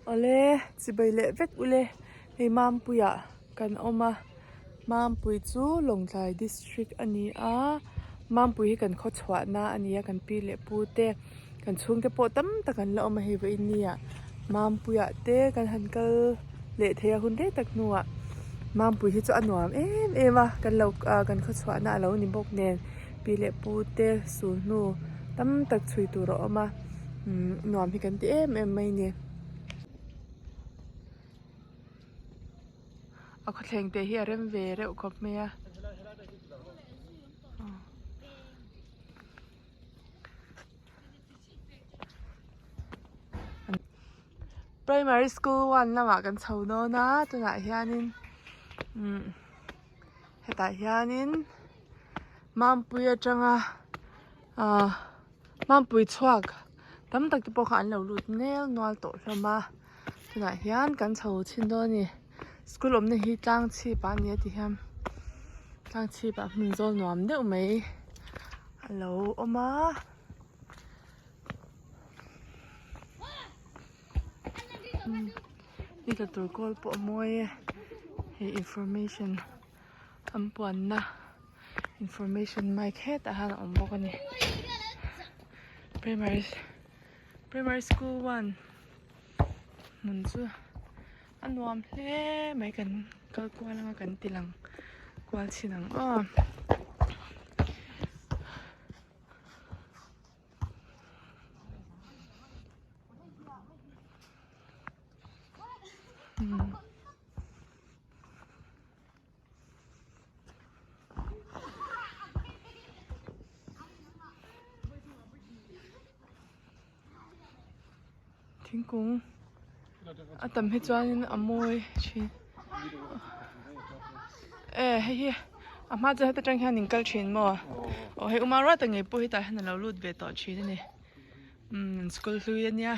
Awle chibai leh vek ule hei Mampuiah kan awm a Mampui chu Lawngtlai district a ni a Mampui hi kan khaw chhuahna a ni a kan pi leh pu te kan chhungte pawh tam tak an la awm a hei vawiin nia Mampuiah te kan han kal leh thei a hun rei tak hnuah Mampui hi chu a nuam em em a kan lo ah kan khaw chhuahna a lo ni bawk nen pi leh pu te sul hnu tam tak chhui tur a awm a umm nuam hi kan ti em em mai a ni. A khawthleng te hi a rem ve reuh khawp mai a. Primary school one lamah kan chho dawn a tunah hianin umm hetah hianin Mampui atanga ahh Mampui chhuak tam tak te pawh kha an lo lut nel nual tawh hlawm a tunah hian kan chho chhin dawn a ni school awmna hi tlang chhip ah a ni a ti hian tlang chhip ah hmun zawl nuam deuh mai a lo awm a. Ni tla tur kawl pawh a mawi e hei information an puanna information mic hetah hian a awm bawk a ni primary primary school one hmun chu a nuam hle mai kan kal kual anga kan ti lang kual chhin ang aw. Thingkung a tam hi chuanin a mawi thin e hei hi a hma chu heta tang hian in kal thin maw aw hei uma ruat ang ngei pawh hetah hian alo lut ve tawh thin a ni umm school hlui a nia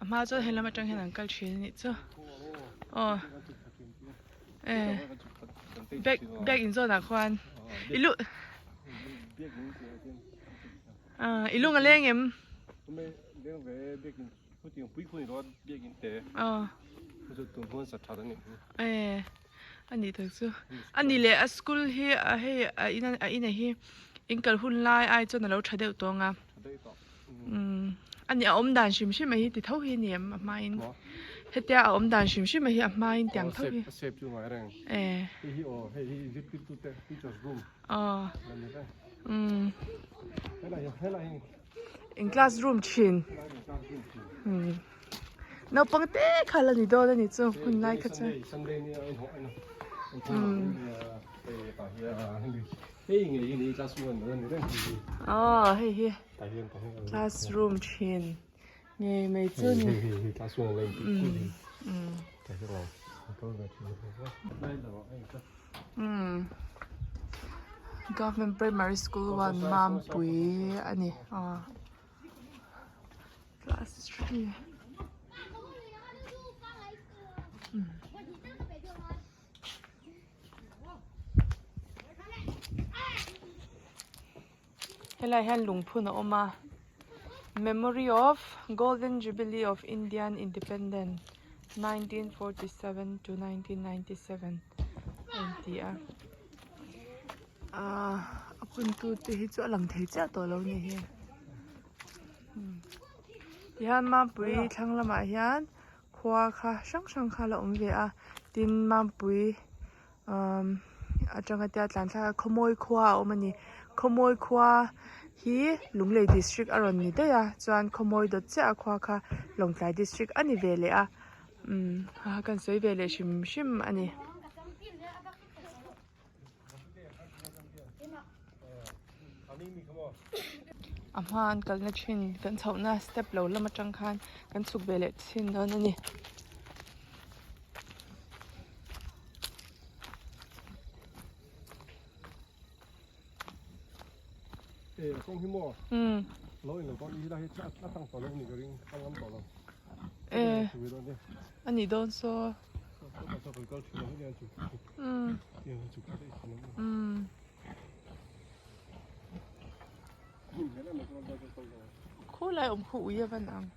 a hma chuan helam atang hian an kal thin a nih chu aw e bag bag in zawn ah khuan i luh ah i lung a leng em aw e a nih tak chu a nih leh a school hi a hei a in a in a hi in kal hun lai ai chuan alo tha deuh tawng a. Umm a ni a awm dan hrim hrim a hi ti tho hi a ni em a hmain hetia a awm dan hrim hrim a hi a hmain tiang tho hi e aw umm in class room thin umm naupang te kha la ni dawn a ni chu hun lai kha chuan umm. Aw hei hi classroom thin ngei mai chu ni umm government primary school one Mampui a ni aw class three umm. Helai hian lungphun a awm a memory of golden jubilee of Indian independent 1947 to 1997 a inti a ahh a phun tu te hi chu a lang thei chiah tawh lo a ni hi tihian Mampui thlang lamah hian. Khua kha hrang hrang kha la awm ve a tin Mampui umm atanga tia tlan thlak a Khawmawi khua a awm a ni Khawmawi khua hi Lunglei district a rawn ni daih a chuan Khawmawi dawt chiah a khua kha Lawngtlai district a ni ve leh a umm kan sawi ve leh hrim hrim a ni. A hma an kalna thin kan chhohna step lo lam atang khan kan chhuk ve leh thin dawn a ni. Umm e a nih dawn saw. Umm umm khulai awm khu ui a van ang.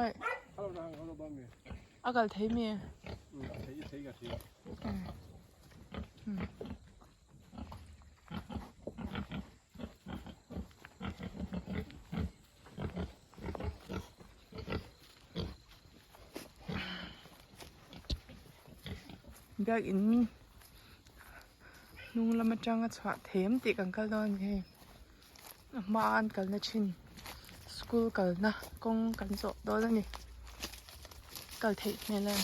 Aih. A kal thei mi? Biakinn hnung lam atanga chhuah thei em tih kan kal dawn a ni hei a hma a an kalna thin school kalna kawng kan zawh dawn a ni kal theih hmel a ni.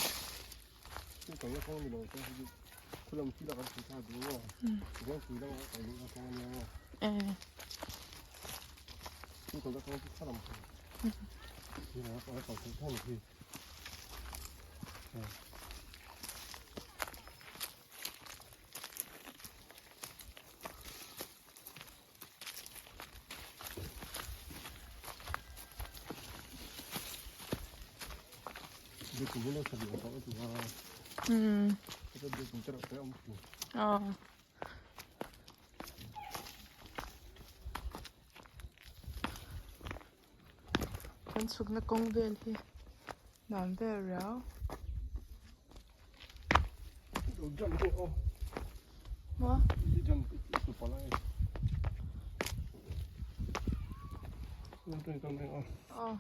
Kan chhukna kawng vel hi nuam vel riau. Maw? Aw.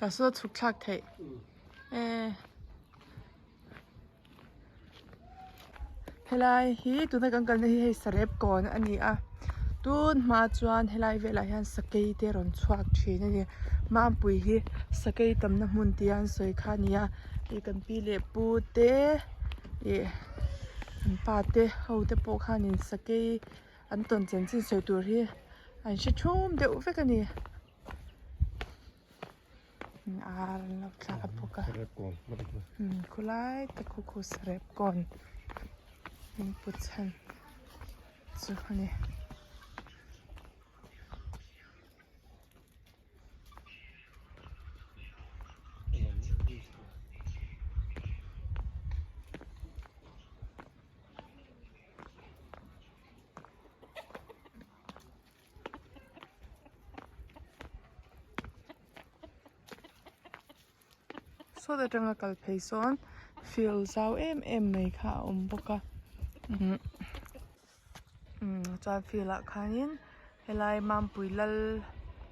Tah saw a chhuk thlak theih eh helai hi tuna kan kalna hi hei sarep kawn a ni a tun hma chuan helai velah hian sakei te a rawn chhuak thin a ni Mampui hi sakei tamna hmun tia an sawi kha a ni a ih kan pi leh pu te ih an pa te ho te pawh khanin sakei an tawn chanchin sawi tur hi an hre thum deuh vek a ni. Ar an lo thla bawk a khawlai tak khu khu sarep kawn input chhan chu a ni. Sawt atanga kal phei sawn field zau em em mai kha a awm bawk a chuan field ah khanin helai Mampui lal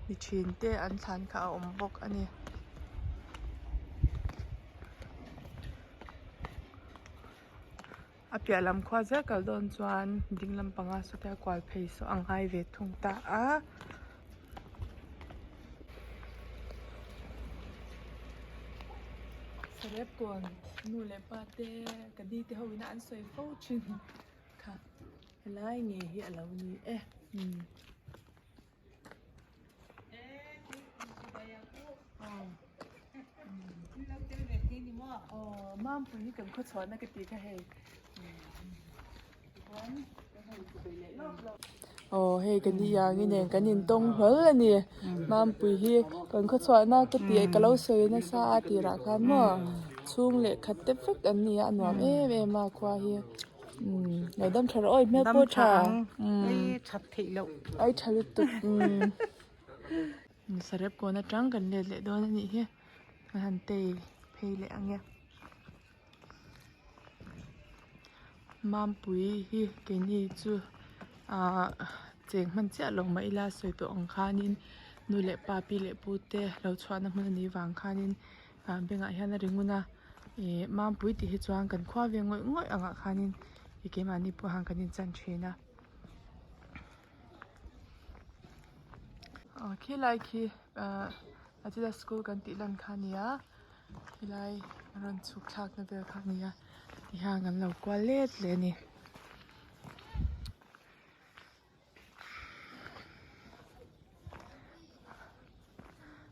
ni thin te an thlan kha a awm bawk a ni. A piah lam khua zel kal dawn chuan ding lampanga sawtia kual phei saw a ngai ve thung ta a. Sarep kawn nu leh pa te ka ni te ho ina an sawi fo thin kha helai ngei hi a lo ni e. Aw Mampui hi kan khawchhuahna ka tih kha hei aw hei ka ni ang i nen kan intawng hlawl a ni Mampui hi kan khawchhuahna ka tih ka lo sawi nasa a tirah khan maw chhung leh khat te vek an ni a a nuam em em a khua hi. Umm lo dam tha rawh awi hmel pawh tha umm that theih loh ai tha lutuk umm sarep kawn atang kan let leh dawn a nih hi a han tei phei leh ang e Mampui hi keini chu ahh cheng hman chiah lo mah ila sawi tawh ang khanin nu leh pa pi leh pu te lo chhuahna hmun a nih vang khanin ah bengah hian a ri ngun a ih Mampui tih hi chuan kan khua ve ngawih ngawih angah khanin ih keimahni pawh hian kan inchan thin a aw khilai khi ah Adila school kan tih lan kha a ni a khilai rawn chhuk thlakna vel kha a ni a. Tihian kan lo kual let leh a ni.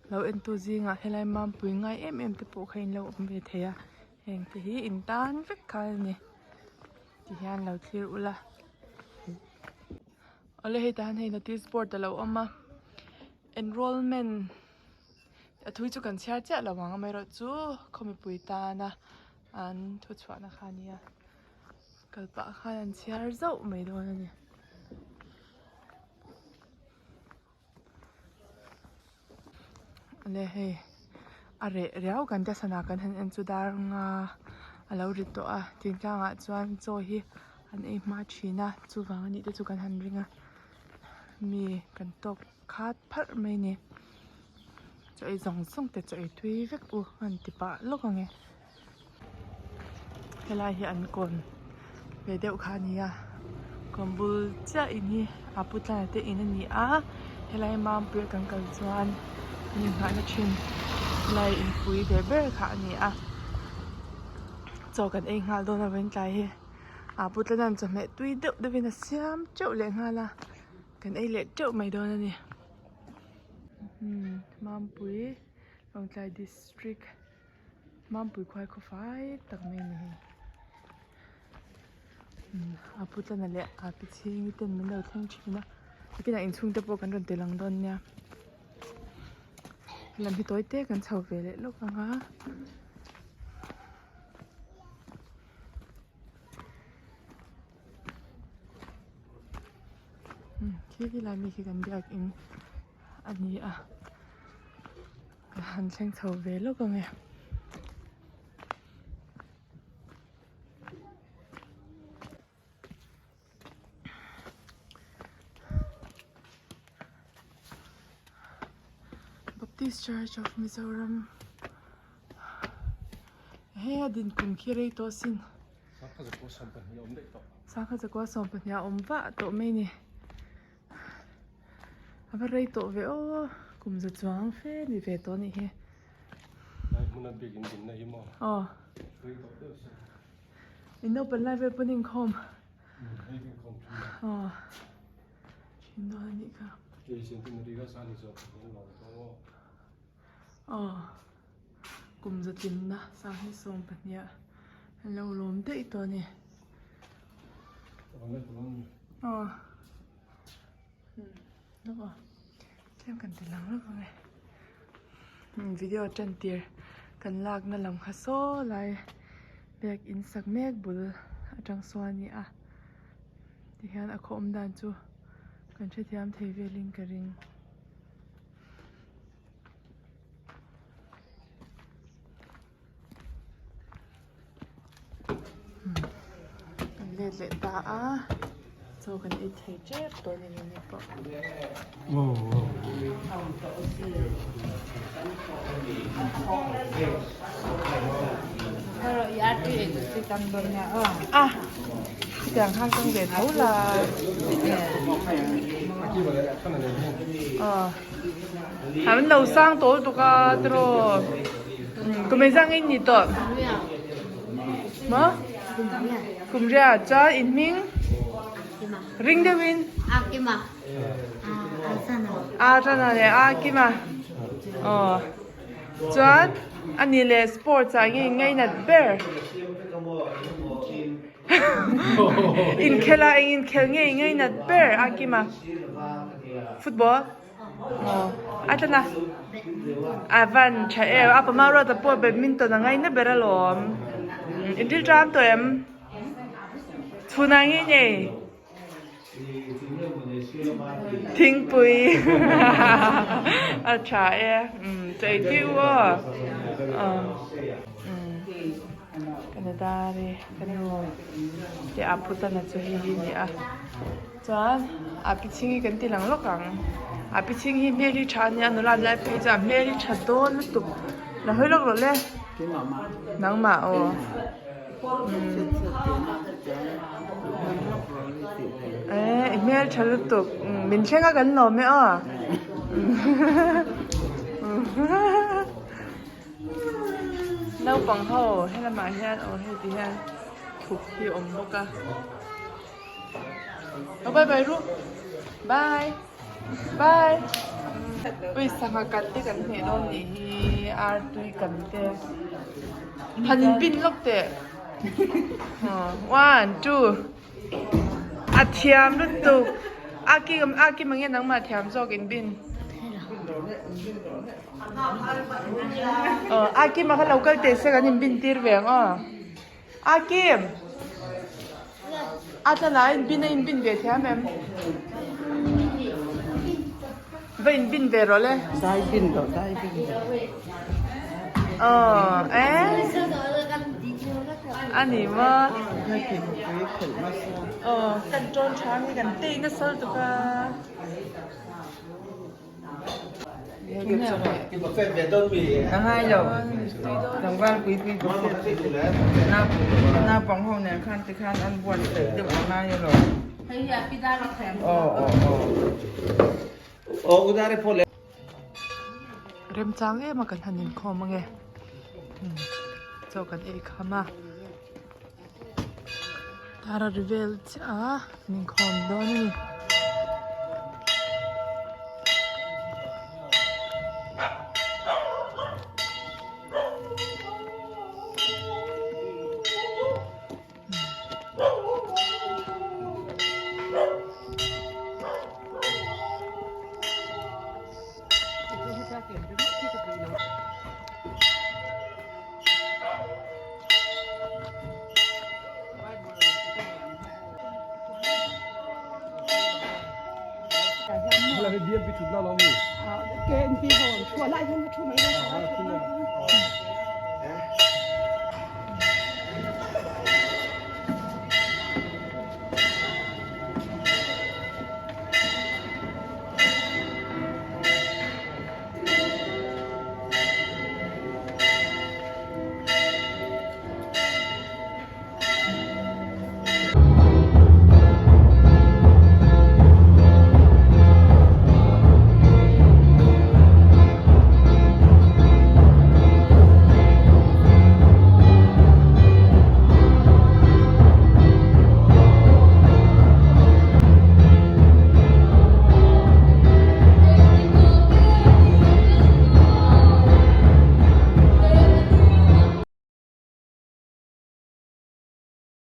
Lo entu zingah helai mampui ngai em em te pawh kha in lo awm ve thei a heng te hi in tan vek kha a ni tihian lo thlir ula awle hei tah hian hei notice board a lo awm a enrollment a thui chu kan chhiar chiah lo ang amaherawhchu khaw mipui tana an thuchhuahna kha a nia. Kal pah khan an chhiar zauh mai dawn a ni. Awle hei a reh riau kan tia sana kan han en chu dar nga a lo ri tawh a thingtlang ah chuan chaw hi an ei hma thin a chuvang anih te chu kan han ring a mi kan tawk khat pharh mai a ni chaw ei zawng zawng te chaw ei tui vek u a han ti pah lawk ang e. Helai hi an kawn ve deuh kha a ni a kawn bul chiah in hi a pu tlana te in a ni a helai Mampuia kan kal chuan an inghahna thin helai inpui ve ber kha a ni a chaw kan ei nghal dawn avangin tlai hi a pu tlana'n chawhmeh tui deuh deuhin a siam teuh leh nghal a kan ei leh teuh mai dawn a ni Mampui Lawngtlai district. Mampui khuai khaw fai tak mai a ni hei a pu tlana leh a pi chhingi ten min lo thleng thin a nakinah inchhung te pawh kan rawn ti lang dawn nia helam hi tawi te kan chho ve leh lawk ang a. Khi lai mi khi kan biakin a ni a. Ka han thleng chho ve lawk ang e. Baptist Church of Mizoram he a din kum khi rei tawh asin. Sangha zakua sawmpahnih a awm vah tawh mai a ni. A va rei tawh ve aw kum za chuang fe ni ve tawh anih hi. Lai hmuna bik in dinna hi maw? Aw. Rei tawh deuh se. In naupan lai vel pawn inkhawm. Hei ka inkhawm thin a. Aw. Thin dawn anih kha. Hei centenary kha sani zawk hian lo tawng aw. Aw. Kum za tlinna sanghnih 12 ah an lo lawm daih tawh a ni. Aw. Lawk aw. Tlem kan ti lang lawk ang e. Video tan tir kan lakna lam kha saw lai biak in sak mek bul atang sawn a ni a. Tihian a khaw awm dan chu kan hrethiam thei velin ka ring. Kan let leh ta a chaw kan ei thei tep tawh a ni ni pawh. A chutiang khan kawng ve tho la. An lo sang tawh lutuk a tiraw kum engzah nge ni tawh maw kum riat chuan in hming ring deuhin a tana leh a kima aw chuan ani leh sports ah nge ngainat ber Inkhel a eng inkhel nge i ngainat ber a Kima? Football? Aw a tlan a a van tha em a pama ruata pawh badminton a ngaina ber alawm inthil ṭam tawh em? Chhunah nge nei? Thingpui a tha e chawi tiu aw Canada ri ka nu te a putana chu hei hi a ni a chuan a pi chhing hi kan ti lang lawk ang a pi chhing hi hmel hi tha a nia nula lai phei chuan a hmel hi tha dawn lutuk la hawi lawk rawh le nangmah aw. Eh i hmel tha lutuk min thleng a kan lawm e aw naupang ho helamah hian aw hei ti hian. thup hi a awm bawk a. Aw bye bye ru bye bye ui sangha kan te kan hmeh dawn nih hi ar tui kan te han in pin lawk teh one two a thiam lutuk a kim a kim ang nge nangmah thiam zawk in bin aw a kim a kha lo kal teh se kan in bin tir ve ang aw. A Kim! A tla lai in bin a in bin ve thiam em? Va in bin ve rawh le. Dai bin rawh, dai bin rawh. Aw, eh? A ni maw? Aw, kan tawn tha ang hi kan tei nasa lutuk a. A ngai lo tlangval pui pui buffet naupang ho nen khan tikhan an buatsaih deuh a ngai alawm aw aw aw Remchang em a kan han inkhawm ange chaw kan ei kham a tar a ri vel chiah a kan inkhawm dawn a ni.